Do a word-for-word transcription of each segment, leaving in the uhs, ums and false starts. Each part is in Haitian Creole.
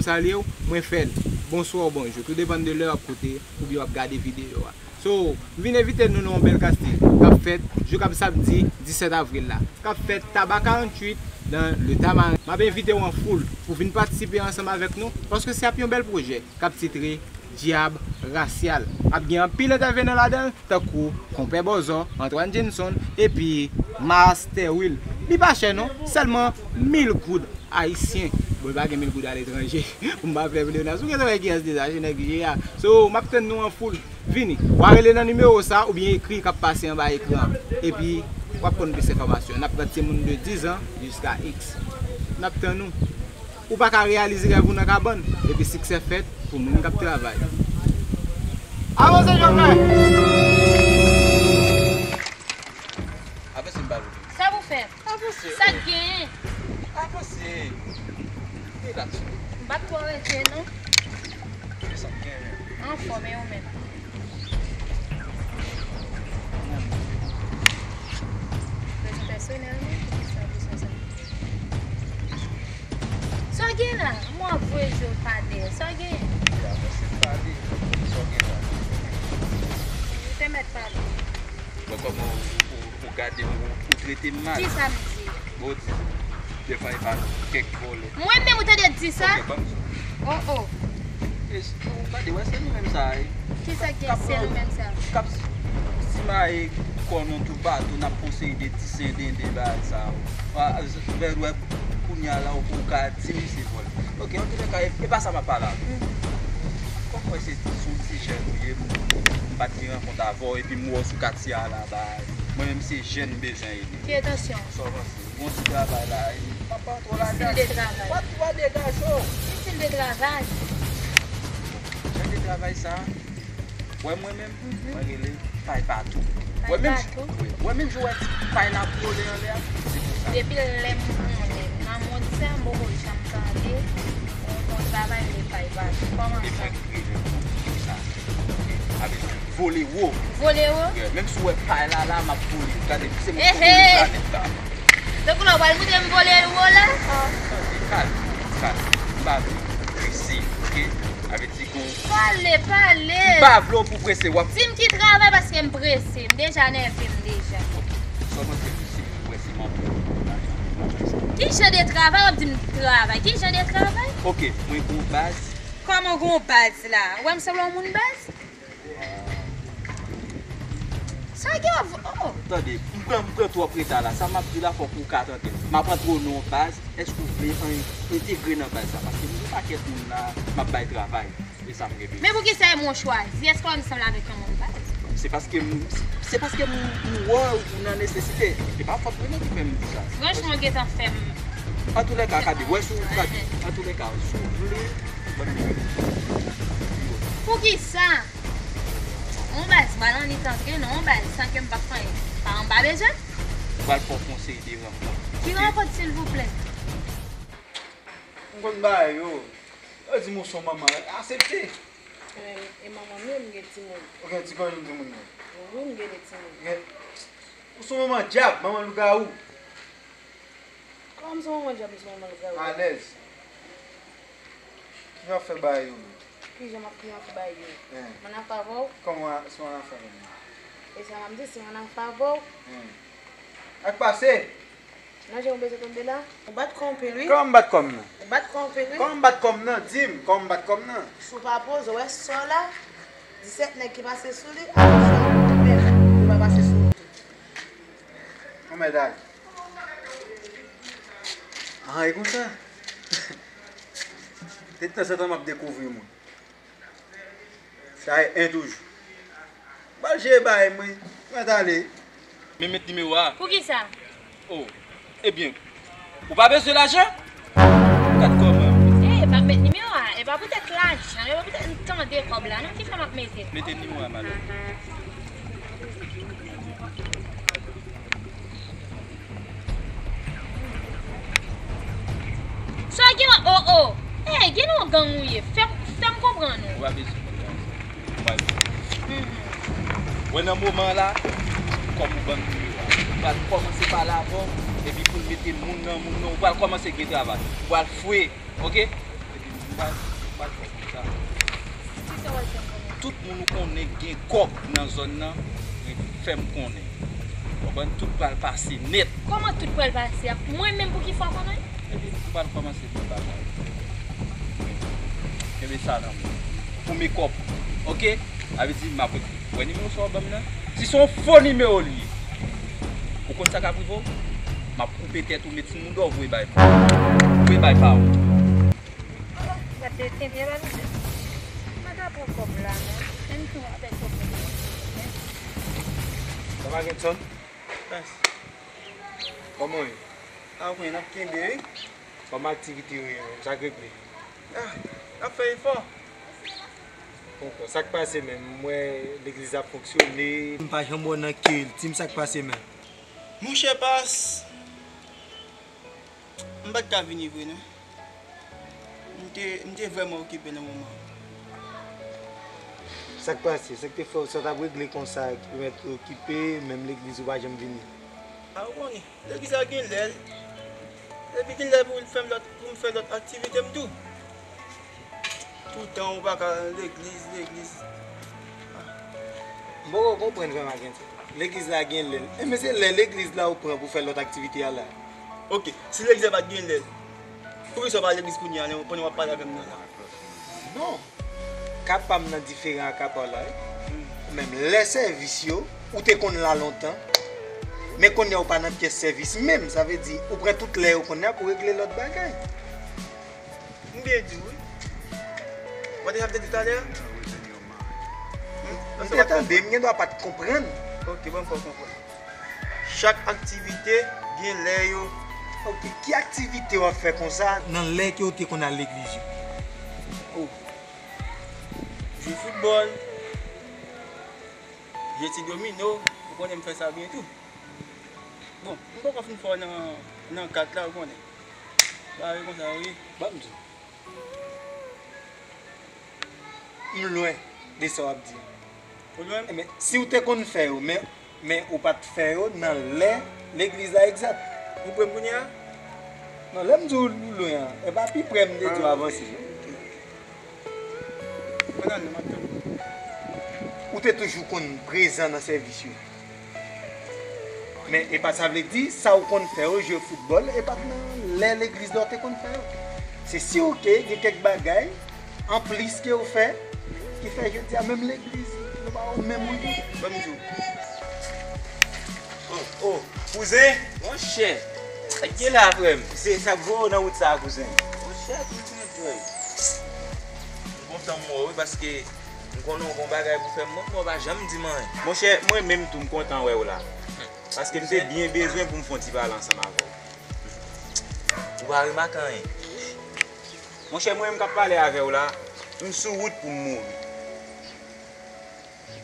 Salye w, mwen fè l. Bonswa ou bonjou. Tou depann de lè w ap koute oubyen w ap gade videyo a. So, m vin envite nou nan yon bèl kastèl k ap fèt jou k ap samdi disèt avril la, k ap fèt Taba karanntuit nan le Tamarin. M ap envite w an foul pou vin patisipe ansanm avèk nou, paske se ap yon bèl pwojè k ap titre Dyab Rasyal. Ap gen anpil entèvenan ladan l, tankou Konpè Bòzò, Antoine Jenson, epi Master Will. Li pa chè non, sèlman mil goud ayisyen. Bon, li pa gen mil goud aletranje. Pou m pa fè vle nan. Si w gen travay ki ansi deja, se nèg je a. So, m ap tann nou an foul. Vini. W a rele nan nimewo sa oubyen ekri k ap pase anba ekran an. Epi, w ap konn plis enfòmasyon. N ap pran timoun de diz an jiska X. N ap tann nou. Ou pa ka reyalize rèv ou nan kabann, epi siksè fèt pou moun k ap travay. Avanse, Jovnèl! Avanse, m ba ou. Sa pou fè? Avanse. Sa k genyen? Avanse. Rilaks. M pa twò rete, non. Kisa k genyen? Anfòm, e ou menm? Rezon pèsonèl, non? Poukisa w bezwen sa? Sa w gen la? Mwen ap voye je w pa dèyè. Sa w gen? Sa w gen la? Ou te mèt pale. Bon, kòman ou, ou, ou gade m, ou, ou trete m mal? Kisa m di? Bon, ou di, defwa e pa kèk vòlè. Mwen menm ou tande di sa? Ok, ban m di. Oh, oh. E s-, ou gade, wè, se nou menm sa, e. Kisa k gen se nou menm sa? K ap simaye kò nou toupatou, n ap konseye de ti sen denden bagay sa yo. A, z-, vè, wè, kounye a la, ou, ou ka di m se vòlè. Ok, antoulèka, e, e pa sa m ap pale avè w. Kòm mwen se sou ti jèn ou ye, m, m pa t gen rankont avè w, epi m wè w sou katye a la, bay. Mwen menm se jèn m bezwen ede. Ki etansyon? Sa w panse? Gon ti travay la, e, pa, pa twò lagaj. Ki stil de travay? Pa, pa degaje w. Ki stil de travay? Jan de travay sa, wè mwen menm, mwen rele Pay Patou. Wè menm jan, wi, wè menm jan w wè ti pay la ap vole anlè a, se konsa. Depi lè m konnen, nan mond sa, m poko janm tande yon, yon travay rele Pay Patou. Kòman sa? E mwen ki rele l konsa. Avèk vole wo. Vole wo? Yeah, menm si w wè pay la, la, m ap vole. Gade, se mwen ki vole planèt la. Donk, la, w pral moute m vole wo la? Tande, kalme, kalme. M pa vle w prese, ok? Avèk ti gon. Pale, pale! M pa vle w pou prese, w ap. Di m ki travay paske m prese. M deja nève m deja. Ok. Sa w panse si m wè si m ap. Ki jan de travay w ap di m travay? Ki jan de travay? Ok, mwen gon baz. Kòman gon baz la? Ou wè m sanble yon moun baz? Sa gen avè w? Oh! Tande, m pran, m pran twòp reta la. Sa m ap di la, fòk ou ka tande. M ap antre w nan yon baz. Èske w vle an-, entegre nan baz sa? Paske m gen pakèt moun la, m ap bay travay. E sa m gen bezwen. Men poukisa e mwen w chwazi? Èske w wè m sanble avèk yon moun baz? Se paske m, se paske m, m wè w nan nesesite. E pa fòt mwen non ki fè m di sa. Franchman, w gentan fè m. Antoulèka, gade, wè si w gade. Antoulèka, si w vle, ban m. Poukisa? Yon baz, m pral annik antre nan yon baz san ke m pa fè anyen. Pa anba bezwen? Ou pral fè yon konsèy de rankont. Ki rankont, silvouplè? M konn ba yo. Yo di m ou se yon manman, aksepte. E, e manman m ye, m gen timoun. Ou gen ti kòjou timoun nan? Wi, m gen de timoun. Gen, ou se yon manman dyab, manman lougawou. Kòman m se manman dyab, m se manman lougawou? Alèz. Kijan w ap fè bagay yo menm? Kijan m ap, kijan m ap fè bagay yo? Hein. M annafè avè w? Kòman se annafè avè m? E sa m ap di, se annafè avè w? Hein. Sa k pase? Nan jan ou bezwen tonbe la? Ou bat kò anpil, wi. Kòman m bat kò m nan? Ou bat kò anpil, wi. Kòman m bat kò m nan? Di m, kòman m bat kò m nan? Si w pa poze, w wè sò la, disèt nèg ki pase sou li, ak sò ou menm, yo pa pase sou ou tou. Bon, mèt al. Ah, e konsa? Se tanzantan m ap dekouvri moun. Sa e en toujou. M al jere bagay mwen. Mwen t ale. Men met nimewo a. Poukisa? Oh. Ebyen, ou pa bezwen lajan? Gad kòman. Eh, pa met nimewo a. E pa poutèt lajan, e pa poutèt m tande kòb la, non, ki fè m ap mete l. Mete nimewo a, Malo. Sa gen, oh, oh. Eh, gen yon gang ou ye. Fè, fè m konprann ou. Ou pa bezwen konprann sa. Ou pa bezwen. Wè nan moman la, kòm ou ban m nimewo a, ou pral kòmanse pale avè w, epi pou l mete moun nan moun nan, ou pral kòmanse gen travay. Ou pral fwe, ok? Pral, pral fè konsa. Kisa w al fè m konnen? Tout moun ou konnen gen kòb nan zòn nan, fè m konnen. Konprann? Tout pral pase nèt. Kòman tout pral pase a? Mwen menm pou ki fwa konnen? Epi, m pral kòmanse tout bagay. Kenbe sa nan men. Pou mekòp. Oke? Sa vle di, m ap wè nimewo sa w ban m nan. Si se yon fo nimewo li ye, ou konn sa k ap rive w? M ap koupe tèt ou, met sou mouda w, voye bay, voye bay pa ou. Gade tenten la, misye. Mwen ka pran kòb la, non. Menm si w ap fè kòb la. Sa va, Genson? Yes. Kòman w ye? A, mwen, n ap kenbe, wi. Kòman aktivite yo ye menm? Sa k regle? Ah, n ap fè efò. Bon, bon, sa k pase menm? M wè legliz ap fonksyone. M pa janm wè w nan kè. Di m sa k pase menm. Monchè Pas, m pa t ka vini vre non. M te, m te vrèman okipe nan moman an. Sa k pase? Sa k te fè w sa w t ap regle konsa ki pèmèt ou okipe, menm legliz ou pa janm vini? A, ou konnen, legliz la gen lè l. Epi gen lè pou l fè m lòt, pou m fè lòt aktivite m tou. Toutan ou pa ka legliz, legliz. M poko konprann vrèman, Genson. Legliz la gen lè l. Enben se lè legliz la ou pran pou fè lòt aktivite a la. Oke, si legliz la pa t gen lè l, poukisa w pa legliz kounye a, pandan w ap pale avè m nan la? Non. Ka pa m nan diferan ak apa w la, wi. Menm lè sèvis yo, ou te konn la lontan. Men kounye a ou pa nan pyès sèvis menm, sa vle di ou pran tout lè yo kounye a pou regle lòt bagay. M byen di w, wi. Mwen te ap di talè a. M te tande, m gen dwa pa t konprann. Ok, bon, m fè w konprann. Chak aktivite gen lè yo. Ok, ki aktivite w ap fè konsa nan lè ke w te konn al legliz yo? Oh. Jwe foutbòl, jwe ti domino, ou konnen m fè sa byen tou. Bon, m poko fin fò nan, nan kat la, ou konnen. Bagay konsa, wi. Ban m di w. M lwen de sa w ap di. Ou lwen? Men, si w te konn fè yo, men, men ou pa t fè yo nan lè legliz la egzat. Ou pre m kounye a? Non, lè m di w lwen an, e pa pi pre m te di w avanse non. Ann ale, m ap tann ou. Ou te toujou konn prezan nan sèvis yo. Men e pa sa vle di sa w konn fè yo, jwe foutbòl, e pa t nan lè legliz la w te konn fè yo. Se si w ke gen kèk bagay anplis ke w fè ki fè jodi a menm legliz nou pa wè w menm wi. Ban m di w. Oh, oh, kouzen? Monchè, sa k gen la, frè m? Se sa k voye w nan wout sa a, kouzen? Monchè, kouzen, frè m. M kontan m wè w wi, paske m konnen w gon bagay pou fè m, mwen, mwen pa janm di m anyen. Monchè, mwen menm tou, m kontan wè w la. Paske m te byen bezwen pou m fè yon ti pale ansanm avè w. Ou pa remake anyen? Monchè, mwen menm k ap pale avè w la, m sou wout pou m mouri.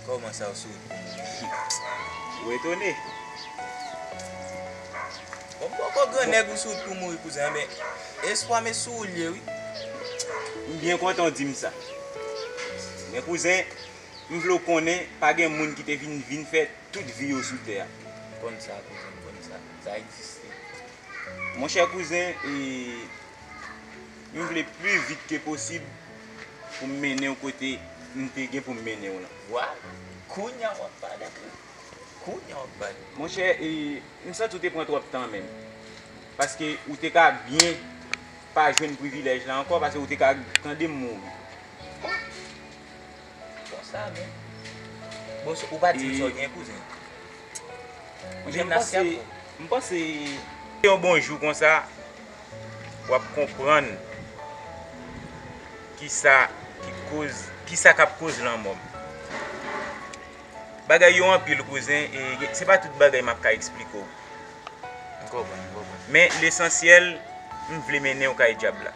Kòman sa, ou sou wout pou mouri? Ou etone? Bon, m poko grannèg, ou sou wout pou mouri, kouzen, men espwa m e sou ou l ye, wi. M byen kontan w di m sa. Men kouzen, m vle w konnen, pa gen moun ki te vin, vin fè tout vi yo sou tè a. M konn sa, kouzen, m konn sa. Sa egziste. Monchè kouzen, e, m vle pli vit ke posib pou m mennen w kote m te gen pou m mennen w lan. Vwala. Kounye a w ap pale, frè. Kounye a w ap pale. Monchè, e, m santi w te pran twòp tan menm. Paske ou te ka byen pa jwenn privilèj la ankò, paske ou te ka tande m mouri. Konsa menm. Bon, ou pa di m sa w gen, kouzen. Monchè, m panse, m panse yon bon jou konsa, w ap konprann kisa ki koz, kisa k ap koz lanmò m. Bagay yo anpil, kouzen, e se pa tout bagay m ap ka eksplike w. M konprann, m konprann. Men lesansyèl, m vle mennen w kay dyab la.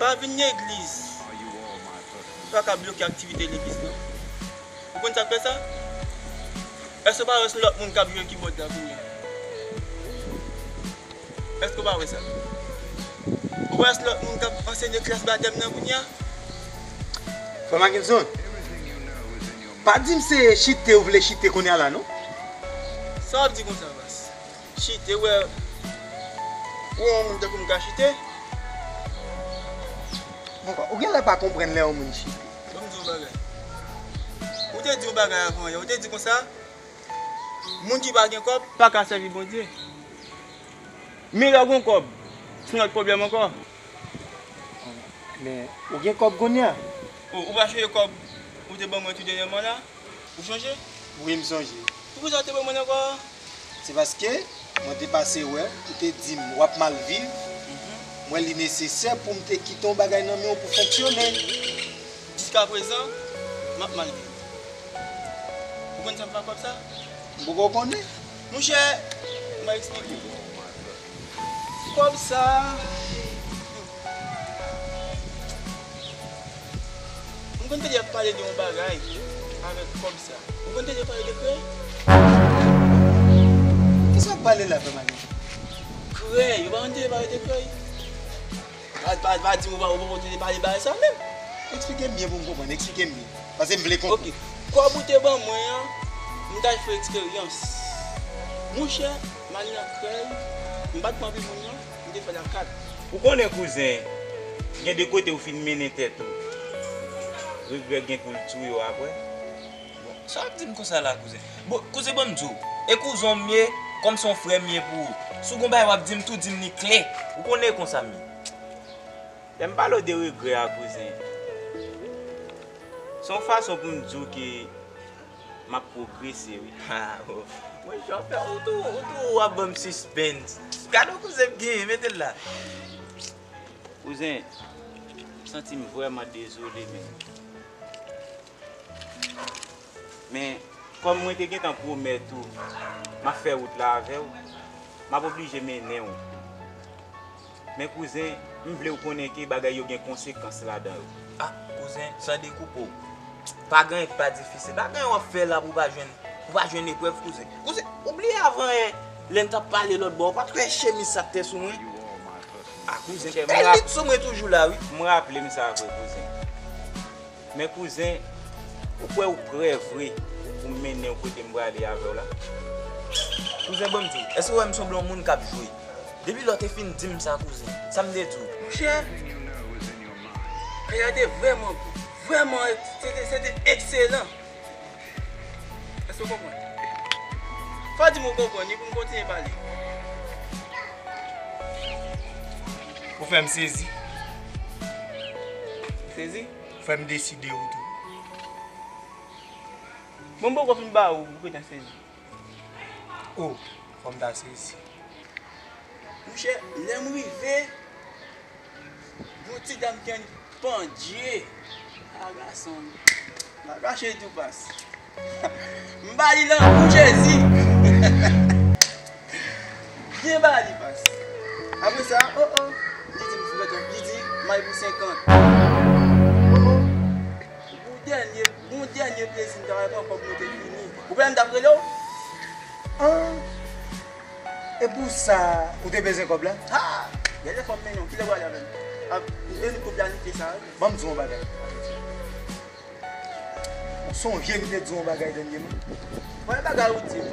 Pa vin legliz. Ou pa ka bloke aktivite legliz, non. Ou konn sa k fè sa? Èske w pa wè se lòt moun k ap jwe kibòd la kounye a? Èske w pa wè sa? Ou wè se lòt moun k ap ansenye klas batèm nan kounye a? Frè Mackenson, pa di m se chite ou vle chite kounye a la, non. Sa w ap di konsa, Pas? Chite, ou wè, ou wè yon moun tankou m ka chite? Bon, ou genlè pa konprann lè yon moun chite. Ban m di w yon bagay. Ou te di yon bagay avan yè. Ou te di konsa, moun ki pa gen kòb pa ka sèvi Bondye. Men lè w gen kòb, se yon lòt pwoblèm ankò. Men, ou gen kòb kounye a? O, ou pa sonje kòb ou te ban mwen tou dènyèman la? Ou sonje? Wi, m sonje. Poukisa w te ban mwen ankò? Se paske mwen te pase wè w, ou te di m w ap mal viv. Mwen, li nesesè pou m te kite yon bagay nan men w pou fonksyone. Jiskaprezan, m ap mal viv. Ou konn sa m fè ak kòb sa? M poko konnen. Monchè, m a eksplike w. Kòb sa, m konn tande y ap pale de yon bagay avèk kòb sa. Ou konn tande yo pale de krèy? Kisa w ap pale la, frè Mali? Krèy, ou pa konn tande pale de krèy? Pa, pa, pa di m ou pa, ou poko tande pale bagay sa menm. Eksplike m byen pou m konprann, eksplike m byen. Paske m vle konprann. Ok. Kòb ou te ban mwen an, m t al fè eksperyans. Monchè, m al nan krèy, m pa t pran pi moun nan, m te fè l a kat. Ou konnen kouzen, gen de kote ou fin mennen tèt ou, regrè gen kou l touye w apre. Bon, sa w ap di m konsa la, kouzen? Bon, kouzen, ban m di w, e kouzen w m ye, kòm se yon frè m ye pou ou. Si w gon bagay w ap di m tou, di m li klè. Ou konnen e konsa m ye. Lè m pale w de regrè a, kouzen, se yon fason pou m di w ke m ap pwogrese, wi. Ha, o. Mwen, jan w fè, ou tou, ou tou, w ap ban m sispens. Gade yon kouzen m genyen, mete l la. Kouzen, m santi m vrèman dezole, men. Men, kòm mwen te gentan pwomèt ou, m ap fè wout la avè w, m ap oblije mennen w. Men kouzen, m vle w konnen ke bagay yo gen konsekans ladan yo. A, kouzen, san dekoupe w, pa gen anyen ki pa difisil. Pa gen anyen w ap fè la pou w pa jwenn, pou w pa jwenn eprèv, kouzen. Kouzen, ou bliye avan yè, lè n t ap pale lòt bò, ou pa t wè chemiz sa k te sou mwen? A, kouzen, tèl li t sou mwen toujou la, wi. M raple m sa vre, kouzen. Men kouzen, ou kwè ou prè vre pou m mennen w kote m prale avè w la? Kouzen, ban m di w, èske w wè m sanble yon moun k ap jwe? Depi lè w te fin di m sa, kouzen, sa m te di w? Monchè, kay la te vrèman bon, vrèman, se te, se te ekselan. Èske w konprann? Fò w di m ou konprann, wi, pou m kontinye pale. Ou fè m sezi. Sezi? Fè m deside ou tou. Bon, m poko fin ba ou, ou gentan sezi. O, fò m ta sezi. Monchè, lè m rive, yon ti dam ki annik pandye. A, gason, m pa kache tou, pas. M ba li nan non Jezi. Byen ba li, pas. Apre sa, o, o, li di m, li di, m al pou senkant. O, o. Pou dènye, pou dènye plezi, m ta pral pran kòb mwen te fini. Ou konnen m t ap rele w? An! E pou sa, ou te bezwen kòb la? Ha! Gade fò m mennen w, kilè w prale avè m? Ap, e nou koup lanite sa, wi. Ban m di w yon bagay. Ou sonje m te di w yon bagay dènyèman? Premye bagay ou di m.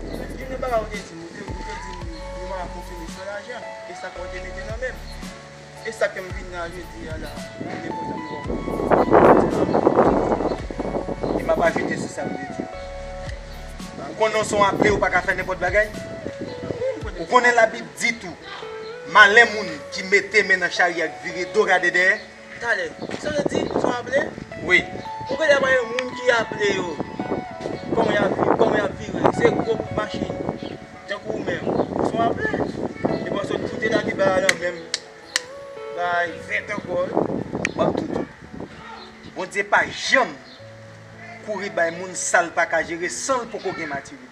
Premye bagay ou te di m, ou te, ou te di m, nou pa ka fonksyone san lajan. E sa k ou te mete nan men m. E sa k fè m vin la jodi a la, m te kontan m wè w. E m ap ajoute sou sa m te di w. Ou konnen w se yon aple, ou pa ka fè nenpòt bagay? Ou konnen Labib di tou, malè moun ki mete men nan chari ak vire do gade dèyè. Talè, sa w di, m se yon aple? Wi. Ou genlè pa wè moun ki aple yo, kòman y ap viv, kòman y ap vire, se gwo bout machin, tankou ou menm. M se yon aple. E panse w t fout lage bay la nan men m. Bay vèt ankò, wi. Ban m di w tou. Bondye pa janm kouri bay moun sa l pa ka jere san l poko gen matirite.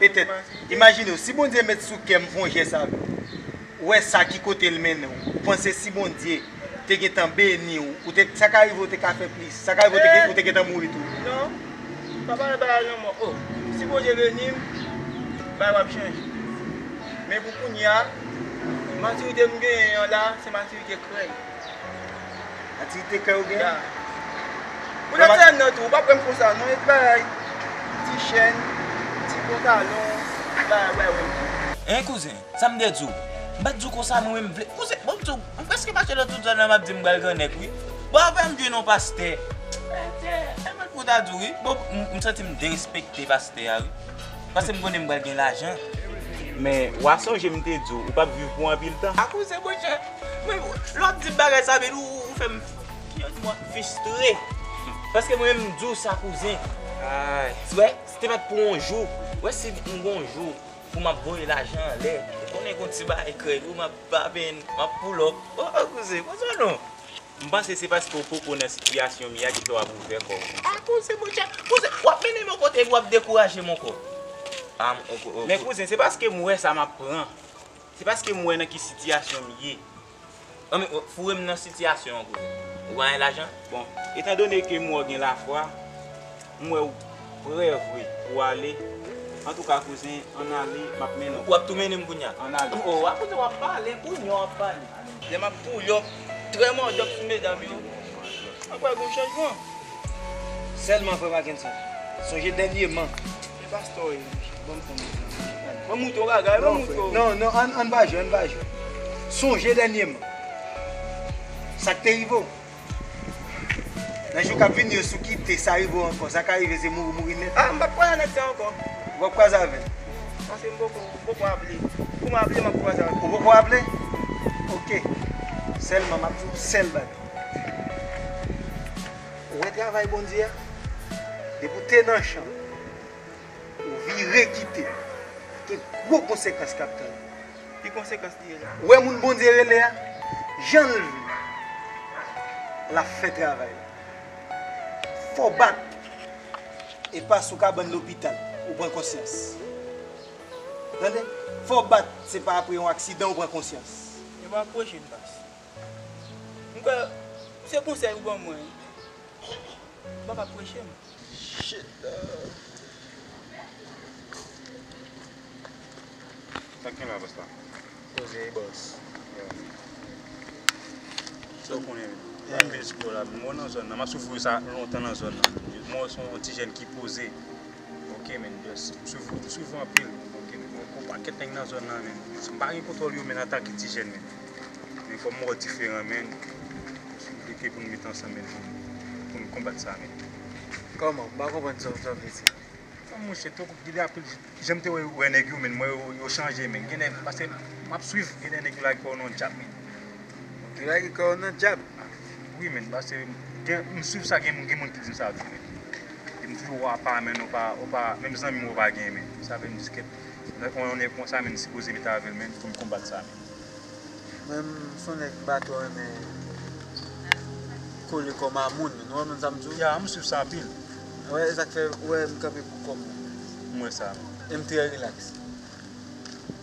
Petèt, imajine w, si Bondye met sou kè m fè yon jès avè w, ou wè sa ki kote l mennen w. Ou panse si Bondye te gentan beni w, ou te, sa ka rive w te ka fè plis, sa ka rive w te, ou te gentan mouri tou. Non, pa pale bagay lanmò. O, si Bondye beni m, bagay w ap chanje. Men pou kounye a, matirite m genyen an la, se matirite krèy. Matirite krèy ou genyen? Ya. Ou nan sèn nan tou, ou pa pran m konsa non, e ti bagay, ti chèn, ti pantalon, ti bagay, bagay, bagay. Hein, kouzen, sa m te di w? M pa t di w konsa, mwen menm m vle. Kouzen, bon, m di w, m prèske mache nan tout zòn nan, m ap di m pral gran nèg, wi. Bon, avè m jwenn yon pastè. Enben, enben, pou ta di w, wi. Bon, m, m santi m derespekte pastè a, wi. Paske m konnen m pral gen lajan. Men, w a sonje m te di w, ou p ap viv pou anpil tan. A kouzen, monchè. Men, lè w ap di m bagay sa, men ou, ou fè m, kijan di m, fistre. Paske mwen menm, m di w sa, kouzen. Ay. Wè, si te mèt pou yon jou, wè, si m gon jou, pou m ap voye lajan anlè. Ou konnen gon ti bagay krèy, ou m ap baben, m ap pull up. O, o, kouzen, konsa non. M panse se paske w poko nan sitiyasyon m ye a ki fè w ap ouvè kò w konsa. A, kouzen, monchè, kouzen, w ap mennen m yon kote epi w ap dekouraje m ankò. A, m, o, o, o, men kouzen, se paske m wè sa m ap pran. Se paske m wè nan ki sitiyasyon m ye. Anben, foure m nan sitiyasyon an, kouzen. Ou pa gen lajan? Bon, etandone ke m wè w gen lafwa, m wè w prè vre pou w ale. Antouka, kouzen, ann ale, m ap mennen w. W ap tou mennen m kounye a? Ann ale. O, w ap, kouzen, w ap pale, kounye a w ap pale. Lè m ap pull up, trè mòdòp sou medam yo. Apre gon chanjman. Sèlman, frè Mackenson, sonje dènyeman. E pastè w ye, monchè. Ban m tann. Ban m moute w gaga, ban m moute w. Non, non, ann, ann pa jwe, ann pa jwe. Sonje dènyeman. Sa k te rive w. Nan jou k ap vini yo, si w kite sa rive w ankò, sa ka rive se mouri, mouri nèt. A, m p ap kwaze nèg sa ankò. Ou p ap kwaze avè l? Paske m poko, m poko aple. Pou m aple, m ap kwaze avè l. Ou poko aple? Oke. Sèlman, m ap di w sèl bagay. Ou wè travay Bondye a? Depi w te nan chan, ou vire kite, gen gwo konsekans k ap tann ou. Ki konsekans li ye la? Ou wè moun Bondye rele a? Jan l vle, l ap fè travay la. Fò w bat. E pa sou kabann lopital ou pran konsyans. Tande? Fò w bat, se pa apre yon aksidan ou pran konsyans. Yo pa preche m, pas. M kwè se konsèy ou ban mwen. Ou pa ka preche m. Shit, dawg. Sa k gen la, bòs la? Koze, bòs. Yeah. Sa w konnen, men. Yeah. Mwen vin sou la, mwen nan zòn nan, m ap soufri sa lontan nan zòn nan. Mwen se yon ti jèn ki poze. Ok, men, just, m soufri, m soufri anpil. Ok, men, mwen gon pakèt nèg nan zòn nan, men. M pa gen kontwòl yo, men, antanke ti jèn, men. Men kòm mwen diferan, men, m plike pou n met ansanm, men, pou, pou n konbat sa, men. Kòman? M pa konprann sa w, sa w vle di. Bon, monchè, tou, gen de anpil, jan m te wè, wè nèg yo, men, m wè yo, yo chanje, men. Gen nèg, paske m ap swiv, gen de nèg yo lage kò yo nan dyab, men. Yo lage kò yo nan dyab? Wi, men, paske gen, m swiv sa, gen, gen moun ki di m sa tou, men. E m toujou wè w apa, men, ou pa, ou pa, menm zanmi m ou pa gen, men. Sa fè m di, kèt, lè yon nèg konsa, men, sipoze met avè l, men, pou n konbat sa, men. Mwen, m se yon nèg m pa twò renmen kole kò m a moun, men. Ou konprann sa m di w? Ya, m swiv sa anpil. Ou wè, e sa k fè, ou wè, m kanpe pou kò m. M wè sa. E m trè rilaks.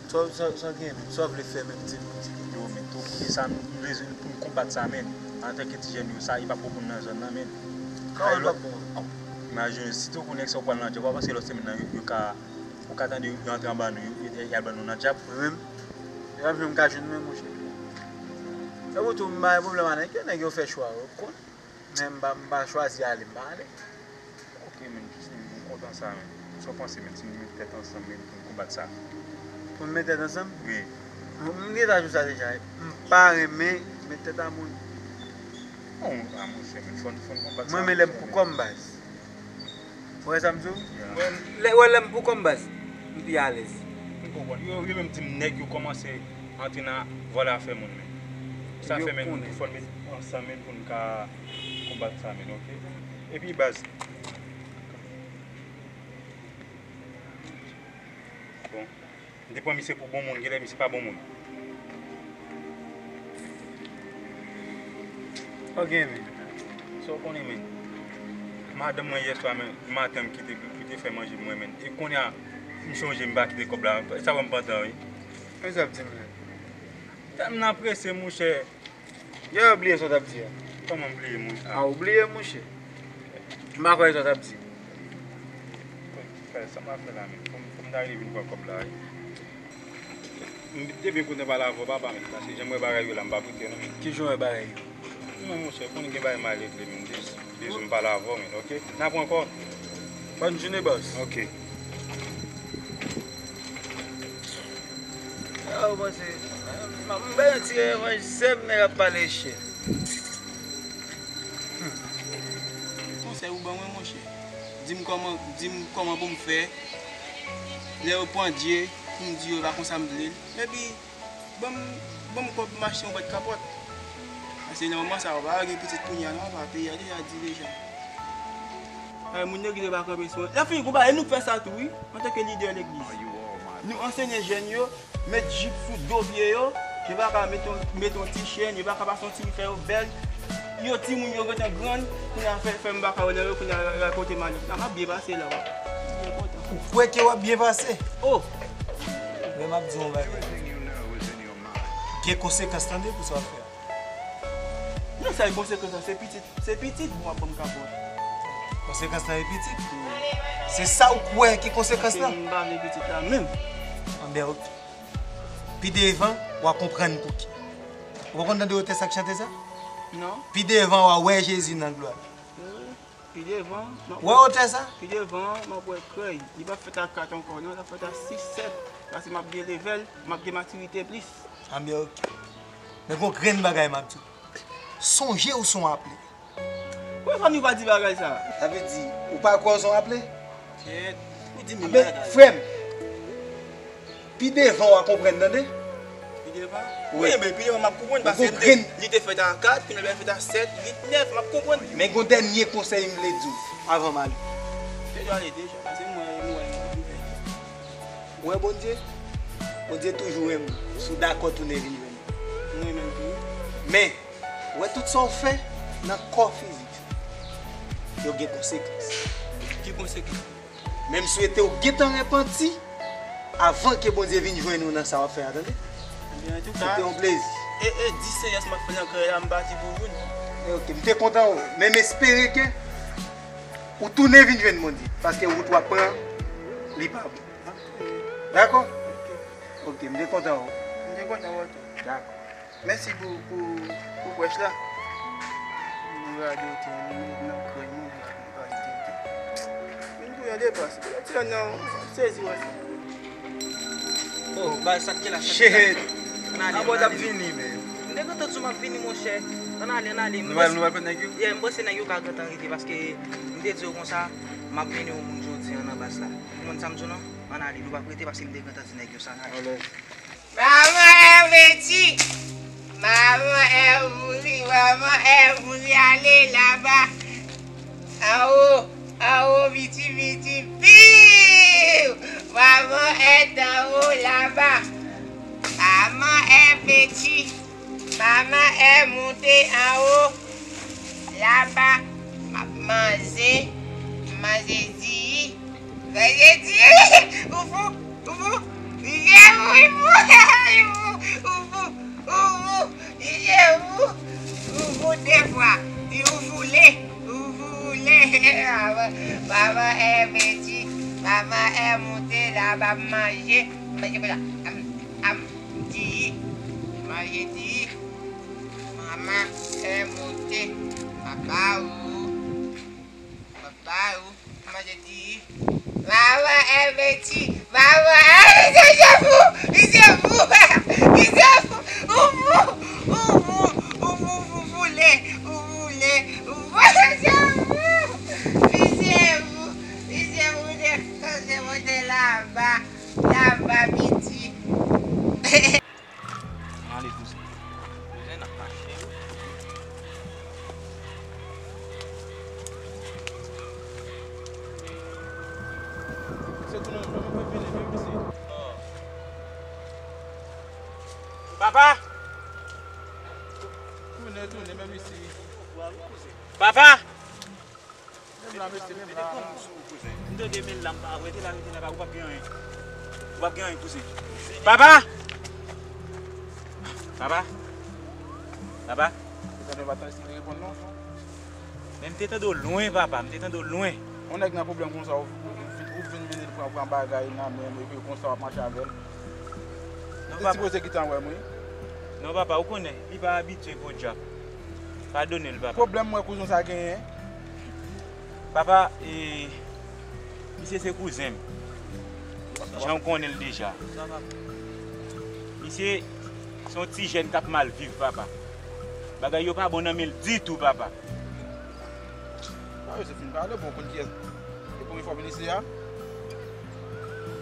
Sa w, sa w, sa w gen, men? Sa w vle fè menm, di m, di m. Yo, men, tou, e sa, m bezwen pou n konbat sa, men. Antanke ti jèn yo, sa, e p ap bon pou n nan zòn nan, men. Kòman l p ap bon? Imajine w, sitou pou nèg sa yo pran nan djòb, w pa panse lòt semèn nan, yo, yo ka Ou ka tande yo antre anba nou, yo, yo, y al ban nou nan dyab. Mwen menm, e pa menm m ka jwenn mwen, monchè. Epi tou, m pa gen pwoblèm ak nèg yo, nèg yo fè chwa yo, ou konn. Men m pa, m pa chwazi ale, m pa ale. Ok, men, m kontan sa, men. Sa w panse, men, si nou met tèt ansanm, men, pou n konbat sa? Pou n met tèt ansanm? Wi. M, m gentan di w sa deja, m pa renmen met tèt a moun. Non, a monchè, men, fò n, fò n konbat sa, monchè, men. Mwen, men lè m pou kò m, baz. Ou wè sa m di w? Yeah. Lè, wè lè m pou kò m, baz, m pi alèz. M konprann. Yo, yo menm di m nèg yo kòmanse antre nan vòlè afè moun, men. Sa fè, men, fò n met ansanm, men, pou n ka konbat sa, men, ok? Epi, baz. Bon. M te pran misye pou bon moun, genlè misye pa bon moun. Ok, men. Sa w konnen, men. Madanm mwen yèswa, men, maten m kite, kite fè manje pou mwen, men. E kounye a, m chonje m pa kite kòb la. Sa wè m pantan, wi. Men sa w ap di m la? Tèlman prese, monchè. Yè w bliye sa w t ap di a. Kòman m bliye, monchè? A, ou bliye, monchè. M pa kwè sa w t ap di. Fè sa m ap fè la, men. Fò m, fò m ta rive vin pran kòb la, wi. M te byen kontan pale avè w, papa, men. Paske jan m wè bagay yo la, m p ap rete, non, men. Kijan w wè bagay yo? Non, monchè, konnen gen bagay m al regle, men. Jis bezwen m pale avè w, men, ok? N ap wè ankò. Bòn jounen, bòs. Ok. A, Sa ou panse? M bay yon ti revanj sèm, nèg ap pale chè. Konsèy ou ban mwen, monchè. Di m kòman, di m kòman pou m fè. Lè yo pandye, pou m di yo, e pa konsa m vle l. Epi, ban m, ban m kòb m achte yon bwèt kapòt. Paske nan moman sa, ou pa gen pitit kounye a, non, pa, peyi a deja di deja. Ay, moun legliz yo pa kanpe sou. Lè fini, konpa, e nou k fè sa tou, wi, antanke lidè legliz. Nou ansenye jèn yo, met jip sou do pye yo, yo pa ka met yon, met yon ti chèn, yo pa ka pase yon ti fè yo bèl. Yo timoun yo gentan grann, kounye a fè, fè m pa ka wè nan yo, kounye a, a kote m ale. Nan m ap byen pase la, w ap byen kontan. Ou kwè ke w ap byen pase? Oh! Men m ap di w yon bagay. Gen konsekans tande pou sa w ap fè a. Non, sa e konsekans lan, se pitit, se pitit m w ap ban m kapòt. Konsekans lan e pitit? Se sa w kwè ki konsekans lan? M pa vle pitit la menm. Anben, ok. Pi devan, w a konprann pouki. Ou pa konn tande otè sa k chante sa? Non. Pi devan, w a wè Jezi nan glwa. Pi devan, m ap Wè otè sa? Pi devan, m ap wè krèy. Li p ap fèt a kat ankò, non, l ap fèt a sis, sèt. Paske m ap gen level, m ap gen matirite plis. Anben, ok. Men gon grenn bagay m ap di w. Sonje ou se yon aple. Kòman fanmi w pa di bagay sa? Sa vle di, ou pa kwè w se yon aple? Kèt, ou di menm Anben, bagay. Frè m, pi devan w a konprann, tande? Pi devan? Wi. Wi, men pi devan m ap konprann, paske Gon m te, grenn li te fèt a kat, kounye a l fèt a sèt, uit, nèf, m ap konprann. Men gon dènye konsèy m vle di w avan m ale. Te dwe ale deja, paske m wè, m wè, m wè. Ou wè Bondye? Bondye toujou renmen w. Si w dakò tounen vin jwenn li. M renmen l tou. Men, ou wè tout sa w fè nan kò fizik, yo gen konsekans. Ki konsekans? Men m swete w gentan repanti avan ke Bondye vin jwenn ou nan sa w ap fè a, tande? Ebyen, antouka, Se te yon plezi. E, e di seyans m ap fè nan kay la, m pati pou youn. E ok, m te kontan w, men m espere ke ou tounen vin jwenn Bondye, paske wout w ap pran, li pa bon. Dakò? Ok, m te kontan w. M te kontan w tou. Dakò. Mèsi pou, pou, pou prèch la. Nou radote, nou met nan krèy, nou radote. Vin pou yon depas. Ti nan, m sezi wè sa. Oh, baz, sa k ye la, sa k ye la. Shit. Ann ale, Abò ann t ap ale. Vini, men. M te gentan di w m ap vini, monchè. Ann ale, ann ale. Nou pral, nou pral pran nèg yo? Yeah, m panse nèg yo ka gentan rive, paske m te di yo konsa, m ap mennen yon moun jodi a nan baz la. Ou konprann sa m di w, non? Ann ale, nou p ap rete, paske m te gentan di nèg yo sa, ann ale. Alèz. Maman Èveti, maman Èvouli, maman Èvouli ale laba. Anwo, anwo, piti, piti, piu! Maman Èt anwo laba. Maman Èveti, maman Èt moute anwo laba. M ap manje, manje diri. Manje diri. Ou fou, ou fou. Li je fou, li fou, li fou, ou fou, ou fou, li je fou, ou fou de fwa, li ou foule, ou foule. Maman, maman è meti, maman è moute la, m ap manje, manje konsa, am, am, diri, manje diri. Maman è moute, papa ou. Papa ou, manje diri. Maman è meti, maman è, li se fou, li se fou, li se fou, ou fou, ou fou, ou fou, fou, foule, ou foule, ou fou, li se fou, li se fou, li se fou, de, de, de laba, laba piti. Ann ale, kouzen. Kouzen, n ap mache, wi. Se tounen, tounen, vini, vini isi. Papa! Tounen, tounen, menm isi. Papa! Menm la, mesye, menm la. M tande men l la, m pa wè, rete la, rete la, ou p ap gen anyen. Ou p ap gen anyen, kouzen. Papa! Papa! Papa! Ou tande, pa tande si li reponn non. Men m te tande w lwen, papa, m te tande w lwen. Yon nèg nan pwoblèm konsa, ou, ou, ou vin, ou vin mennen l pran, pran bagay nan men l, epi konsa w ap mache avè l. Non, papa. Li sipoze gentan wè m, wi. Non, papa, ou konnen, li pa abitye podyab. Padone l, papa. Pwoblèm mwen kouzen sa genyen? Papa, e, misye se kouzen m. Jan w konnen l deja. Li Misye se yon ti jèn k ap mal viv, papa. Bagay yo pa bon nan men l ditou, papa. Sa yo se fin pale, bon, konn kiyès. E premye fwa vin isi a?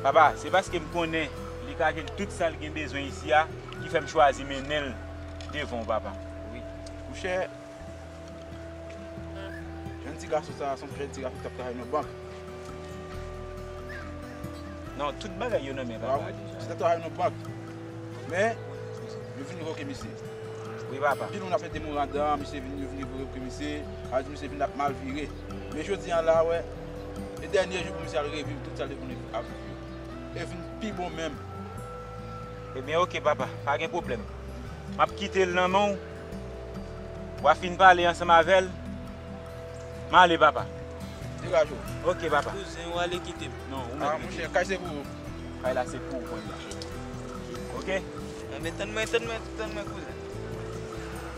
Papa, se paske m konnen li ka jwenn tout sa l gen bezwen isi a ki fè m chwazi mennen l devan w, papa. Wi. Monchè, jèn ti gason sa, se yon jèn ti gason ki t ap travay nan bank. Non, tout bagay yo nan men papa deja. Li t ap travay nan bank. Men, yo vin revoke misye. Wi, papa. Anpil moun ap mete memorandan, misye vin, yo vin revoke misye, a di misye vin ap mal vire. Men jodi a la, wè, e dènye jou pou misye al reviv tout sa l te konn ap viv yo. E vin pi bon menm. Ebyen, oke, papa, pa gen pwoblèm. M ap kite l nan men w. W a fin pale ansanm avè l. M ale, papa. Degaje w. Oke, papa. Kouzen, w ale kite m. Non, ou mèt rete. Ah, monchè, kay se pou ou. Kay la se pou ou, konnya. Oke? Men tann mwen, tann mwen, tann mwen, kouzen.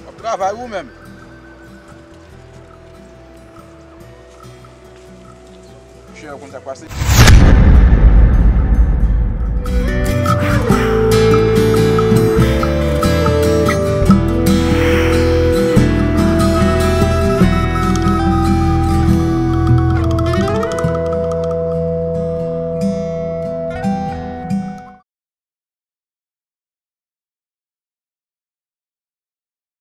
W ap travay ou menm. Monchè, ou konn sa k pase.